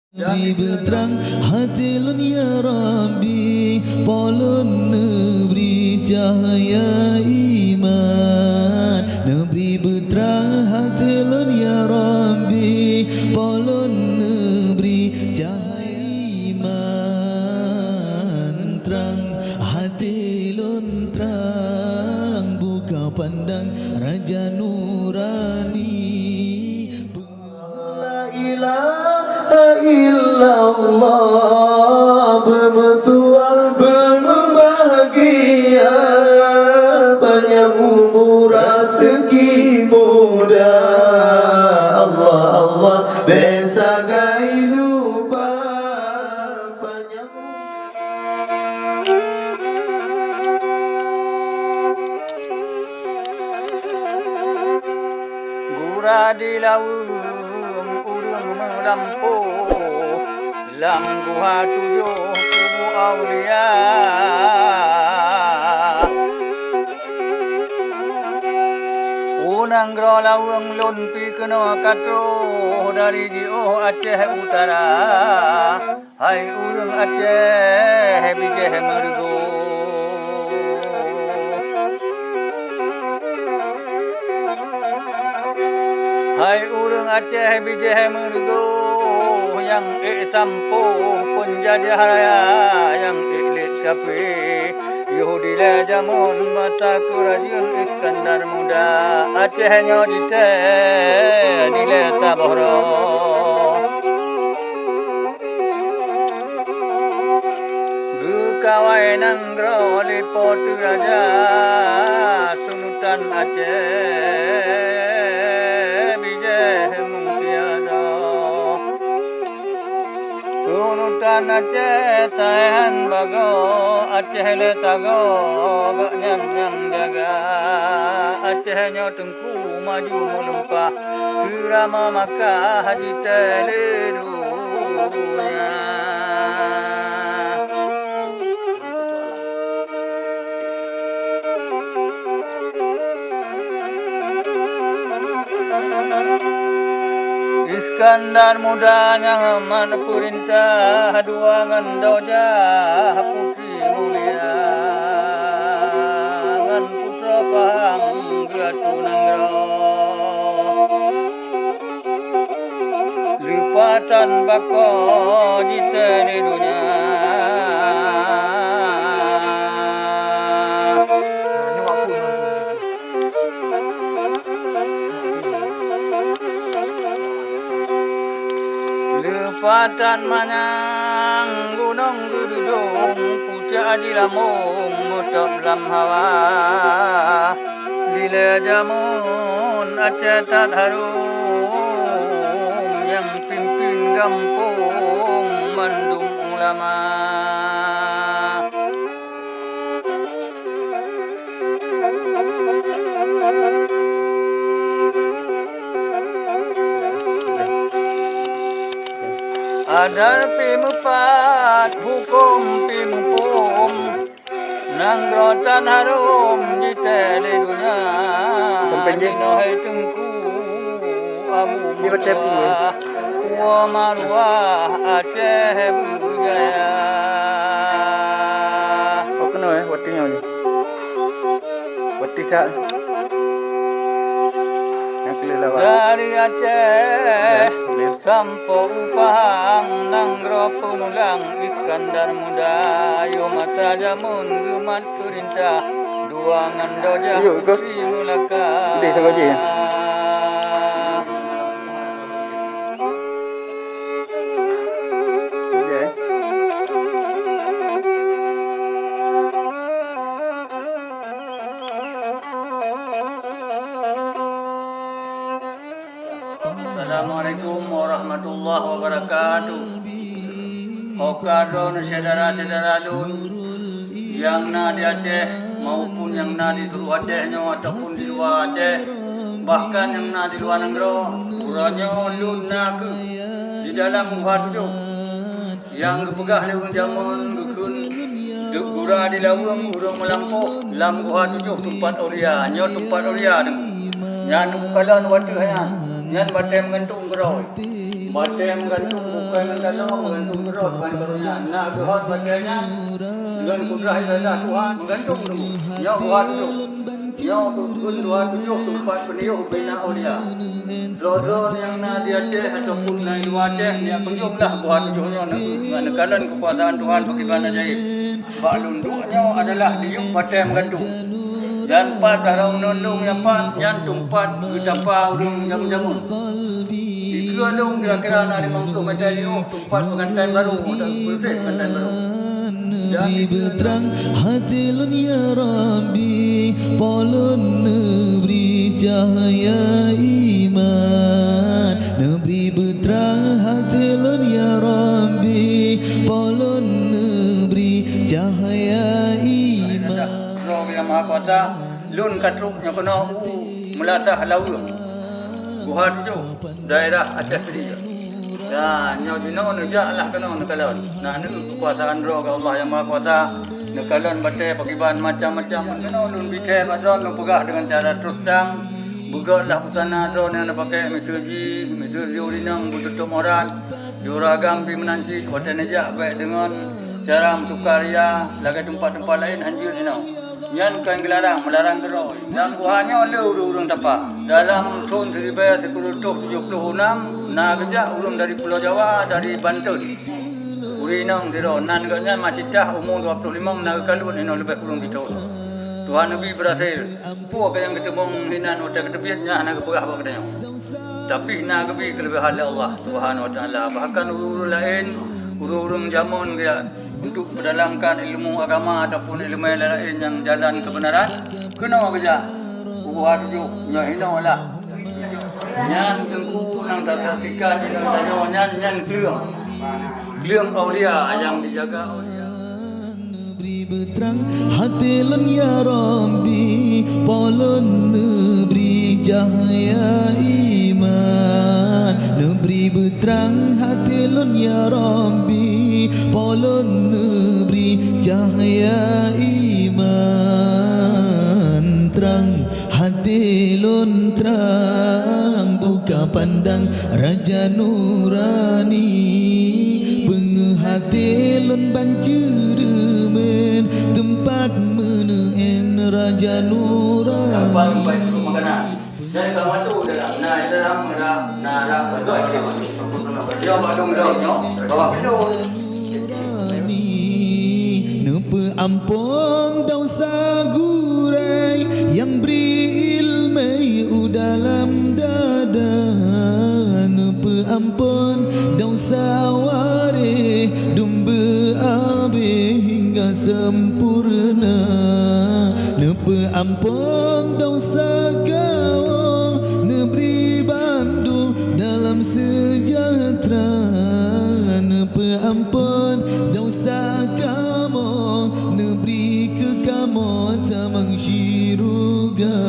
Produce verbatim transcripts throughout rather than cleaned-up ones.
Neubri beutrang até lôn ya Rabbi, po lôn neubri cahya iman. Neubri beutrang até lôn ya Rabbi, po lôn neubri cahya iman. Trang até lôn trang, buka pandang Raja Nurani. La ilaha illallah, beumeutuah, beumeubahagia, panyang umu, raseuki muda. Allah, Allah, bék sagai lupa, panyang Gura di laweueng ureueng meulampôh, lam guha tujoh kubu aulia. U nanggroe laweueng lôn pih keunoe ka troh dari jiôh Aceh Utara. Hai ureueng Aceh bijéh meureugoe. Hai ureueng Aceh bijéh meureugoe, nyang ék sampôh peunjajah raya, nyang ék lét kaphé. Yoh dilèe jameun masa keurajeuen Iskandar Muda, Aceh nyoe jitée dilèe saboh droe. Geukawai nanggroe lé Po teu Raja, Sulutan Aceh bijéh Mungkia Doh. Sulutan Aceh tahan bagoe, Aceh lé tagoe, gobnyan nyang jaga. Aceh nyoe teungku maju meulimpah, seurama Makkah jitée lé donya. Iskandar Muda nyang mat peurintah dua ngon Dojah Putri Mulia ngon Putroe Pahang geuatu nanggroe. Leupatan bagoe jitée lé donya. Leupatan manyang gunong geududong, pucak jilamong meutôb lam hawa. Dilée jameun Aceh that harôm, nyang pimpén gampông mandum ulama. Adat pih meupat, hukôm pih muphom, nanggroe tan harôm jitée lé donya. Bukan pendek. Jinoe hai Teungku Abu Musa, Puwoe Maruah Aceh beujaya. Oh, keunoe, eh, watèe nyoe. Watèe that. Nyang keu lhèe lawan. Dari Aceh, ya, boleh, sampoe u Pahang, nanggroe peumulang Iskandar Muda, yoh masa jameun geumat peurintah dua ngon Dojah, yuk, ikot. Putri Meulaka. Boleh, tunggu je, ya. Assalamualaikum warahmatullahi wabarakatuh. Oka droeneuh syedara-syedara lôn nyang na di Aceh maupun nyang na di seuluruh Aceh nyoe ataupun di luwa Aceh, bahkan nyang na di luwa nanggroe, uroe nyoe lôn na kheueh di dalam guha tujoh nyang geupeugah lé ureueng jameun geukheun, gura di laweueng ureueng meulampôh lam guha tujoh teumpat aulia. Nyoe teumpat aulia nyoe. Nyan teukalon watèe nyan. Nyan batée meugantung keudroe. Batée meugantung bukai ngon dalam, meugantung keudroe bukan karonya. Na geuhon batée nyan ngon kudrah iradah Tuhan meugantung teuma. Nyoe buah tujoh. Nyoe buku dua tujoh teumpat peuniyuh bina aulia. Droe-droe nyang na di Aceh ataupun na di luwa Aceh, nyak kunjonglah buah tujoh nyoe na neukalon keukuasaan Tuhan pakriban ajaéb. Bak lôn duek nyoe adalah diyueb batée meugantung. Dan pat dalam lôn nyang pat nyan teumpat geutapa ureuëng jameun-jameun. Dikeue lôn kira-kira na limong ploh meter jinoe teumpat peugantan barô, dan peureséh peugantan barô. Bri beutrang hati lôn ya Rabbi, po lôn neubri cahya iman. Neubri beutrang hati lôn ya Rabbi, po lôn neubri cahya iman. Droe Yang Maha Kuasa, lôn ka trok nyoe keunoe u meulasah laweueng. Guha tujoh, daerah Aceh Pidie. Dan nyoe jinoe neujak lah keunoe neukalon. Nah, neu keukuasaan droe keu Allah Yang Maha Kuasa. Neukalon batée pakriban macam-macam. Keunoe lôn bithée bak droe neupeugah deungon cara terus terang. Beugöt lah busana droe nyang neupakée, miseue jih, miseue jih ureuëng inong beututôp aurat. Juragam pih meunan cit, watée neujak bék deungon cara meusukaria lagée teumpat-teumpat laén hanjeuet inoe. Nyan kon geularang, meularang keudroe. Lam guha nyoe le ureuëng-ureuëng tapa. Dalam thon siribée sikureueng reutôh tujoh ploh nam na geujak ureuëng dari Pulo Jawa, dari Banten. Ureuëng inong sidroe, nan geuh nyan masih dah umu dua ploh limong na geukalon inoe leubeh kureueng sithon. Tuhan neubi beurasé. Peue nyang geuteumeung hinan watée geuteubiet nyan hana geupeugah bak geutanyoe. Tapi na geubi keuleubehan lé Allah Subhanahu wa Taala. Bahkan ureuëng-ureuëng laén, ureuëng-ureuëng jameun geujak untuk peudalamkan ilmu agama ataupun ilmu laén nyang jalan keubeunaran, keunoe geujak. Ubuha tujoh nyoe hinoe lah. Nyan teungku nyang tasaksikan inong tanyoe nyan, nyan kleueng. Kleueng aulia nyang dijaga aulia. Neubri beutrang hati lôn ya Rabbi, po lôn neubri cahya iman. Neubri beutrang hati lôn ya Rabbi, po lôn neubri cahya iman. Trang hati lôn trang buka pandang Raja Nurani. Peungeuh hati lôn ban ceureumen teumpat meuneuén Raja Nurani. Dapat empat puluh makanan. Dan kamu tu dalam, na dalam, na, na, na, dia bak dong-dong nyoe, bawa pedus. Neupeuampon desya gurée nyang bri iéleumé u dalam dada. Neupeuampon desya waréh dum beuabéh hingga sampoereuna. Neupeuampon desya kawöm neubri bandum dalam seujahteura. Neupeuampon desya kamoe, neubri keu kamoe tamong syeuruga.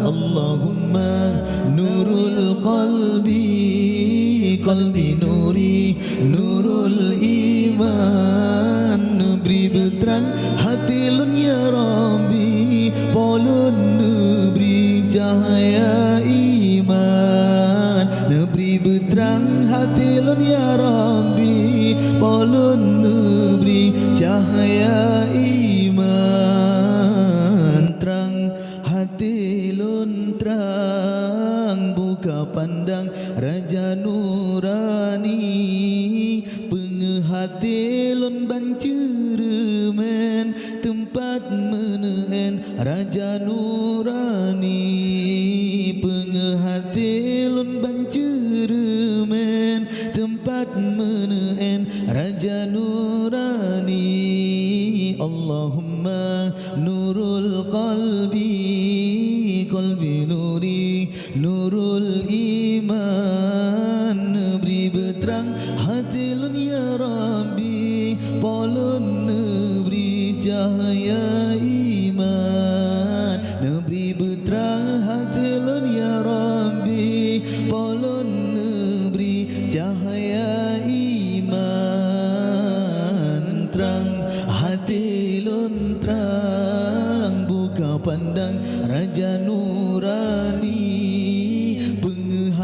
Allahumma nurul qalbi, qalbi nuri, nurul iman. Neubri beutrang hati lôn ya Rabbi, po lôn neubri cahya iman. Neubri beutrang hati lôn ya Rabbi, po lôn neubri cahya iman. Trang hati lôn trang buka pandang Raja Nurani. Peungeuh hati lôn ban ceureumen teumpat meuneuén Raja Nurani. Peungeuh hati lôn ban ceureumen teumpat meuneuén Raja Nurani. Allahumma nurul qalbi, qalbi nuri, nurul iman. Neubri beutrang hati lôn ya Rabbi, po lôn neubri cahya iman. Neubri beutrang hati lôn ya Rabbi, po lôn neubri cahya iman. Trang hati lôn trang buka pandang Raja Nurani. Peungeuh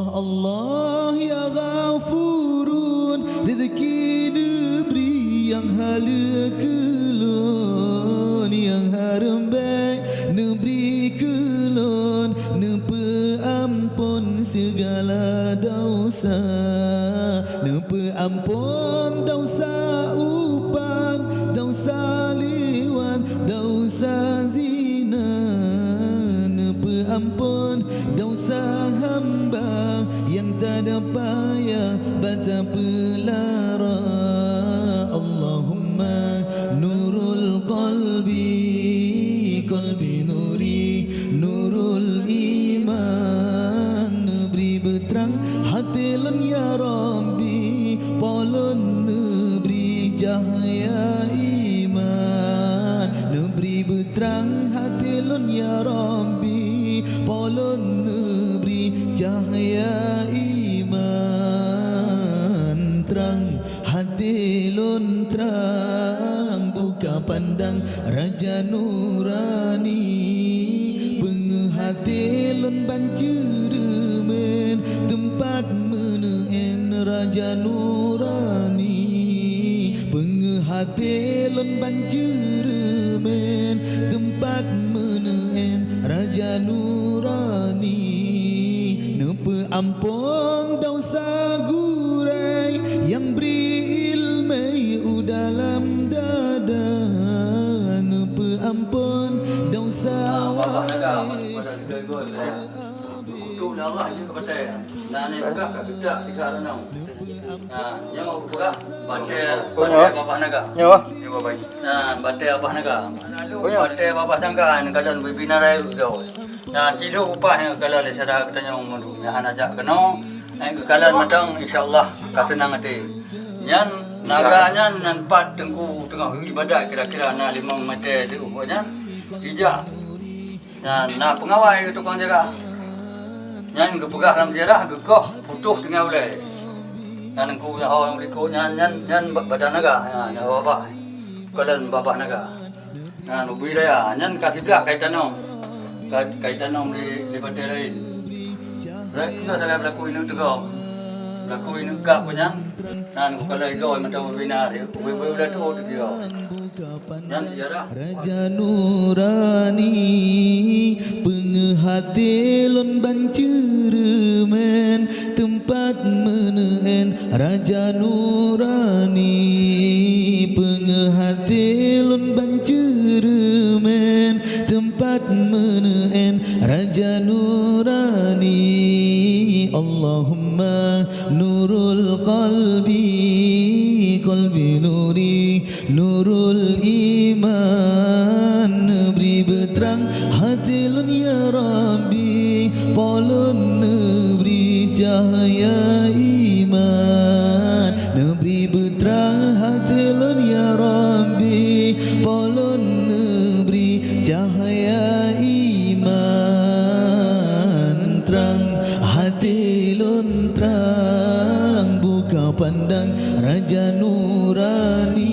Allah ya Ghafurun, rezeki neubri nyang haleue keu lôn, nyang hareuem bèk neubri keu lôn, neupeuamphon sigala desya, neupeuamphon desya upan, desya liwan, desya zina, neupeuamphon desya hamba nyang tadapaya bak tapeulara. Allahumma nurul qalbi, qalbi nuri, nurul iman, neubri beutrang até lôn ya Rabbi, po lôn neubri cahya iman, neubri beutrang até lôn ya Rabbi, po lôn neubri cahya iman. Trang até lôn, trang buka pandang Raja Nurani, peungeuh até lôn ban ceureumen, teumpat meuneu'en Raja Nurani, peungeuh até lôn ban ceureumen, teumpat meuneu'en Raja Nurani, neupeuamphon desya gurèe nyang bri ileumèe u dalam dada, neupeuamphon desya awak. Kutuk lé Allah jeuet keu batèe. Nah, nyoe peugah ka keudak tiga reunoe. Nah, nyoe peugah batèe, batèe Babah Naga. Nyoe. Nyoe Babah. Nah, batèe Babah Naga. Batèe Babah Sangka, nyoe kalon bibina raya ujoe. Nah, cilok upah nyang kalon lé syedara geutanyoe meunurot nyang hana jak keunoe. Nyan geukalon mantong, insya Allah ka seunang até. Nyan naga nyan nan pat teungku teungoh ibadat kira-kira na limong meter di ubeut nyan. Ijak. Nyan na peungawai tukang jaga. Nyan geupeugah lam sejarah geukoh putôh teungoh ulèe. Nyan Teungku Nyaho nyang likot nyan, nyan, nyan ba-, Badan Naga. Nyan, nyan babah. Kalon babah naga. Nyan ubui raya. Nyan ka siblah ka itanom. Ka, ka itanom di, di batèe laén. Bra-, ka sagai beulaku ineuk teugom. Beulaku ineuk kab nyan. Nyan geukalon igoe mantong ubui na. Ubui-ubui udah tuwoe teugiok. Nyan sejarah. Raja Nurani, peungeuh até lôn ban ceureumen, teumpat meuneu'en Raja Nurani, peungeuh até lôn ban ceureumen, teumpat meuneu'en Raja Nurani. Allahumma nurul qalbi, qalbi nuri, nurul iman, neubri beutrang até lôn ya Rabbi, po lôn neubri cahya iman, neubri beutrang até lôn ya Rabbi, po lôn neubri cahya iman, trang até lôn, trang buka pandang Raja Nurani,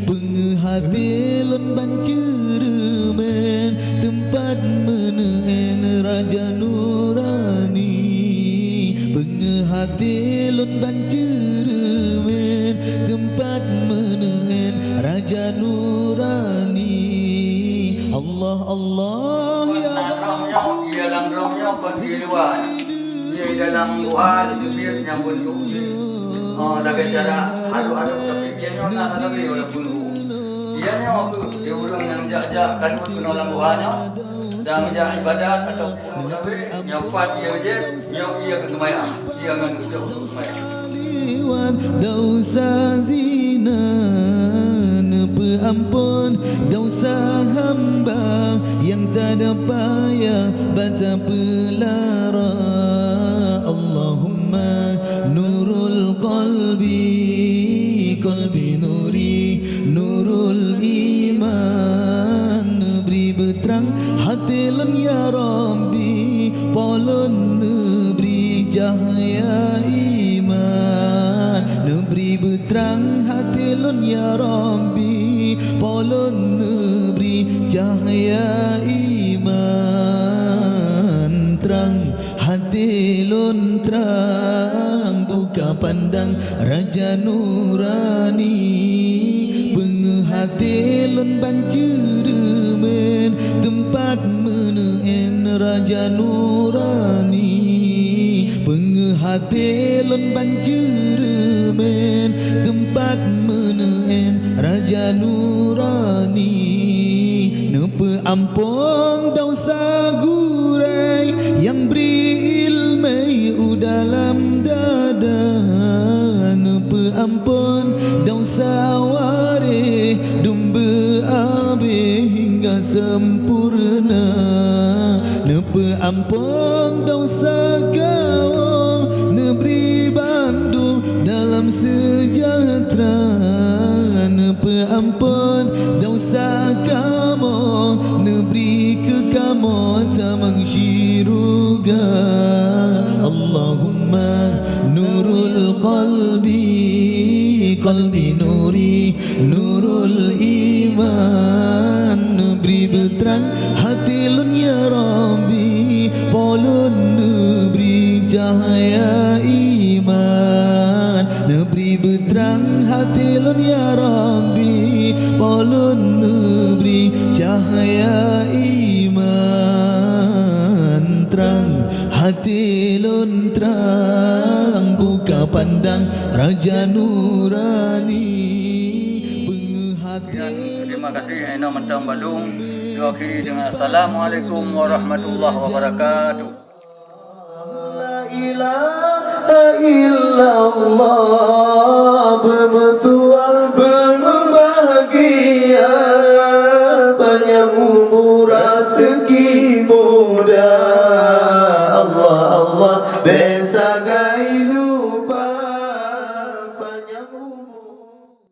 peungeuh até lôn ban ceureumen, teumpat meuneu'en Raja Nurani, peungeuh até lôn ban ceureumen, teumpat meuneu'en Raja Nurani. Allah, Allah, ya Allah. Nyoe, ia lam droe nyoe kon di luwa. Ia dalam luwa di jubir nyang beuntuk jih. Oh, lagèe cara adu-adu, tapi ia nyoe na lagèe walaupun hu. Ia nyoe kheueh di ureueng nyang jak-jak kan keunoe lam luwa nyoe. Dan jak ibadat ataupun meutabek, nyoe pat ia jeuet, nyoe ia keu seumayang. Ia ngon ujoe seumayang. Liwan desya zina, neupeuamphon desya hamba nyang tadapaya bak tapeulara. Allahumma nurul qalbi, qalbi nuri, nurul iman, neubri beutrang até lôn ya Rabbi, po lôn neubri cahya iman, neubri beutrang até lôn ya Rabbi, po lôn neubri cahya iman, trang até Lôn trang buka pandang Raja Nurani, peungeuh até lôn ban ceureumen teumpat meuneu'en Raja Nurani, peungeuh até lôn ban ceureumen teumpat meuneu'en Raja Nurani. Neupeuampon desya gurée nyang bri iéleumé u dalam dada. Neupeuampon desya waréh dum beuabéh hingga sampoereuna. Neupeuampon desya kawöm, neubri bandum dalam seujahteura. Neupeuampon desya kamoe, neubri keu kamoe tamong syeuruga. Allahumma nurul qalbi, qalbi nuri, nurul iman, neubri beutrang até lôn ya Rabbi, po lôn neubri cahya iman, neubri beutrang até lôn ya Rabbi, po lôn neubri cahya iman, trang até lôn trang buka pandang Raja Nurani, peungeuh até. Dan terima kasih, Eno Mantong Balung. Dua kali dengan Assalamualaikum warahmatullahi wabarakatuh. La ilaha illallah, beumeutuah beumeubahagia, panjang umur raseuki muda. Allah, Allah, besa